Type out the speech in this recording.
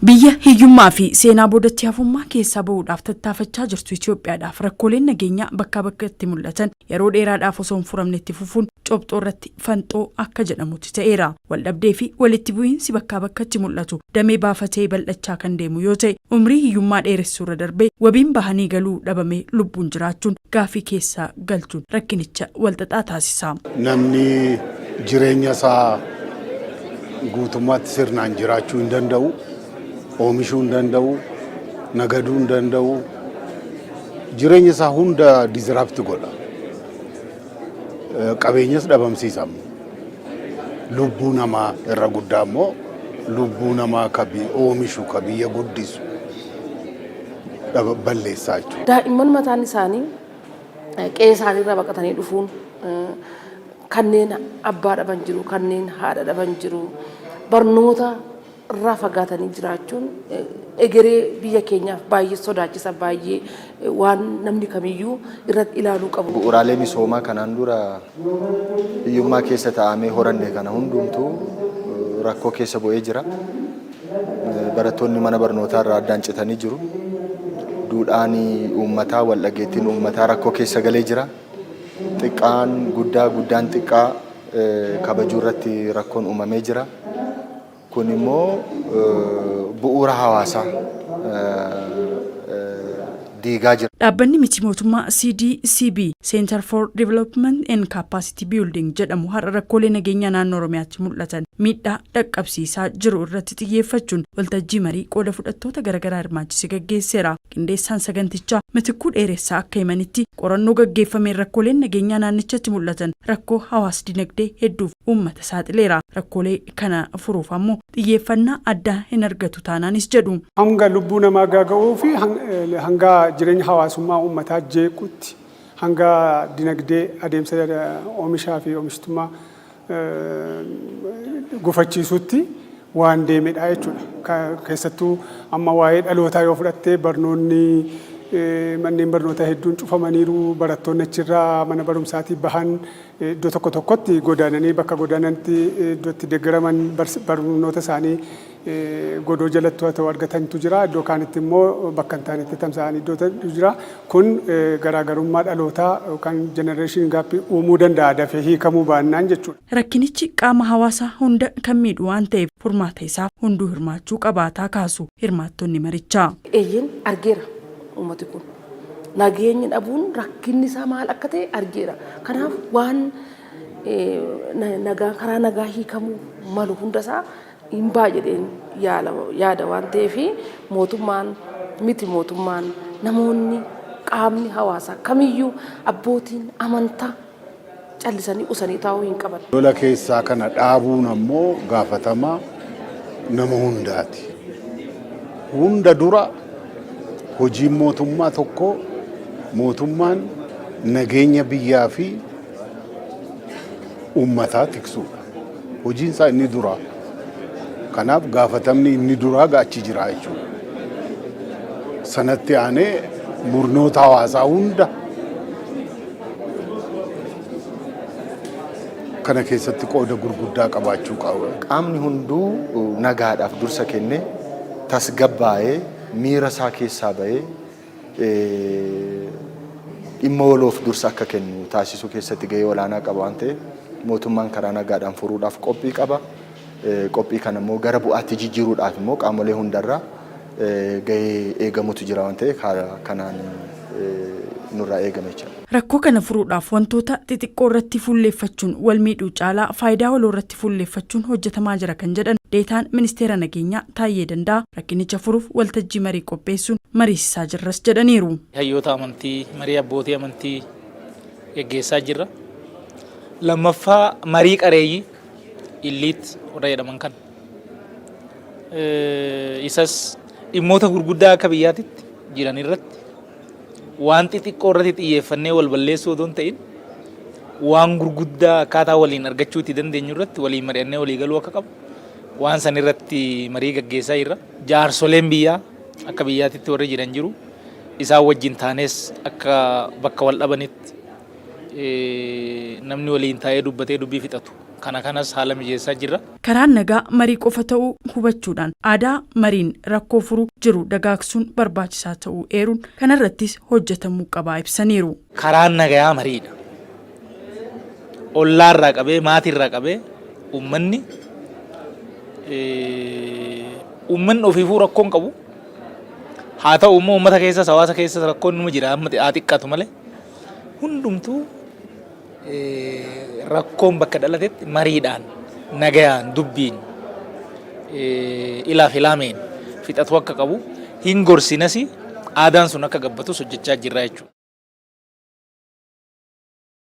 Biyya hiyyummaa fi seenaa boodatti hafummaa keessaa bahuudhaaf tattaafachaa jirtu Itoophiyaadhaaf rakkooleen nageenyaa bakkaa bakkatti mul'atan yeroo dheeraadhaaf osoo hin furamne itti fufuun cobxoo irratti fanxoo akka jedhamutti ta'eera. Waldhabdee fi walitti bu'iinsi bakkaa bakkatti mul'atu damee baafatee bal'achaa kan deemu yoo ta'e, umrii hiyyummaa dheeressuu irra darbee wabiin bahanii galuu dhabamee lubbuun jiraachuun gaafii keessa galchuun rakkinicha walxaxaa taasisa. Namni jireenya isaa guutummaatti sirnaan jiraachuu hin danda'u, oomishuu hin danda'u, nagaduu hin danda'u, jireenya isaa hunda disrupt godha. Qabeenyas dhabamsiisa. Lubbuu namaa irra guddaa immoo lubbuu namaa ka oomishu, ka biyya guddisu balleessaa jechuudha. Daa'imman mataan isaanii qe'ee isaaniirraa baqatanii dhufuun, kanneen abbaa dhaban jiru, kanneen haadha dhaban jiru, barnoota irraa fagaatanii jiraachuun egeree biyya keenyaaf baay'ee sodaachisa, baay'ee waan namni kamiyyuu irratti ilaaluu qabu. Bu'uuraalee misoomaa kanaan dura hiyyummaa keessa taa'amee horanne kana hundumtuu rakkoo keessa bu'ee jira. Barattoonni mana barnootaa irraa addaan citanii jiru. Duudhaan uummataa, wal dhageettiin uummataa rakkoo keessa galee jira. Xiqqaan guddaa, guddaan xiqqaa kabajuu irratti rakkoon uumamee jira. Kun immoo bu'uura hawaasaa diigaa jira. Dhaabbanni miti mootummaa CDCB, Center for Development and Capacity Building, jedhamu har'a rakkoolee nageenyaa naannoo Oromiyaatti mul'atan miidhaa dhaqqabsiisaa jiru irratti xiyyeeffachuun waltajjii marii qooda fudhattoota garaagaraa hirmaachise gaggeesseera. Qindeessaan sagantichaa Mitikkuu Dheeressaa akka himanitti, qorannoo gaggeeffameen rakkooleen nageenyaa naannichatti mul'atan rakkoo hawaas dinagdee hedduuf uummata saaxileera. Rakkoolee kana furuuf ammoo xiyyeeffannaa addaa hin argatu taanaanis jedhu. Hanga lubbuu namaa gaaga'uu fi hanga jireenya hawaasummaa uummataa jeequtti, hanga dinagdee adeemsa oomishaa fi oomishtummaa gufachiisutti waan deemedha jechuudha. Keessattuu amma waa'ee dhalootaa yoo fudhatte, barnoonni manneen barnootaa hedduun cufamaniiru, barattoonni achirraa mana barumsaatii bahan iddoo tokko tokkotti godaananii, bakka godaananitti iddoo itti deeggaraman barnoota isaanii godoo jalatti haa ta'u argatantu jira. Iddoo kaanitti immoo bakka hin taanetti tamsa'anii iddoo jira. Kun garaagarummaa dhalootaa yookaan generation gap uumuu danda'a dafee hiikamuu baannaan jechuudha. Rakkinichi qaama hawaasaa hunda kan miidhu waan ta'eef, furmaata isaaf hunduu hirmaachuu qabaataa kaasu hirmaattonni marichaa. Eeyyeen, argeera uummati kun. Nageenya dhabuun rakkinni isaa maal akka ta'e argeera. Kanaaf waan nagaa karaa nagaa hiikamuu malu hundasaa hin ba'a jedheen yaada waan ta'eef, mootummaan, miti mootummaan, namoonni, qaamni hawaasaa kamiyyuu, abbootiin amantaa callisanii usanii taa'uu hin qaban. Lola keessaa kana dhaabuun ammoo gaafatama nama hundaati. Hunda dura hojiin mootummaa tokko, mootummaan nageenya biyyaa fi uummataa tiksuudha. Hojiin isaa inni duraa. Kanaaf gaafatamni inni duraa achi jira jechuudha. Sanatti aanee murnoota hawaasaa hunda kana keessatti qooda gurguddaa qabaachuu qaba. Qaamni hunduu nagaadhaaf dursa kennee, tasgabbaa'ee, miira isaa keessaa bahee dhimma waloof dursa akka kennu taasisuu keessatti gahee olaanaa qaba waan ta'eef, mootummaan karaa nagaadhaan furuudhaaf qophii qaba. Qophii kana immoo gara bu'aatti jijjiiruudhaaf immoo qaamolee hundarraa gahee eegamutu jira waan ta'eef, kanaan nurraa eegame jechuudha. Rakkoo kana furuudhaaf wantoota xixiqqoo irratti fuulleeffachuun wal miidhuu caalaa faayidaa waloo irratti fuulleeffachuun hojjetamaa jira kan jedhan deetaan ministeera nageenyaa Taayyee Danda'a, rakkinicha furuuf waltajjii marii qopheessuun mariisisaa jirras jedhaniiru. Hayyoota amantii, marii abbootii amantii geggeessaa jirra. Lammaffaa, marii qareeyyii, elite warra jedhaman kana. Isas dhimmoota gurguddaa akka biyyaatitti jiran irratti, waan xixiqqoo irratti xiyyeeffannee wal balleessuu otoo hin ta'in, waan gurguddaa akkaataa waliin argachuu itti dandeenyu irratti waliin mari'annee walii galuu akka qabu waan san irratti marii gaggeessaa jirra. Jaarsoleen biyyaa akka biyyaatitti warri jiran jiru. Isaan wajjin taanes akka bakka wal dhabanitti namni waliin taa'ee dubbatee dubbii fixatu. Kana kanas haala mijeessaa jirra. Karaan nagaa marii qofa ta'uu hubachuudhaan aadaa mariin rakkoo furuu jiru dagaagsuun barbaachisaa ta'uu eeruun, kanarrattis hojjetamuu qabaa ibsaniiru. Karaan nagayaa mariidha. Ollaarraa qabee, maatiirraa qabee, uummanni ofiifuu rakkoo hin qabu. Haa ta'u immoo uummata keessas, hawaasa keessas rakkoon numa jira, amma haa xiqqaatu malee. Hundumtuu rakkoon bakka dhalatetti mariidhaan, nagayaan, dubbiin, ilaaf ilaameen fixatu akka qabu hin gorsinas, aadaan sun akka gabbatus hojjechaa jirra jechuudha.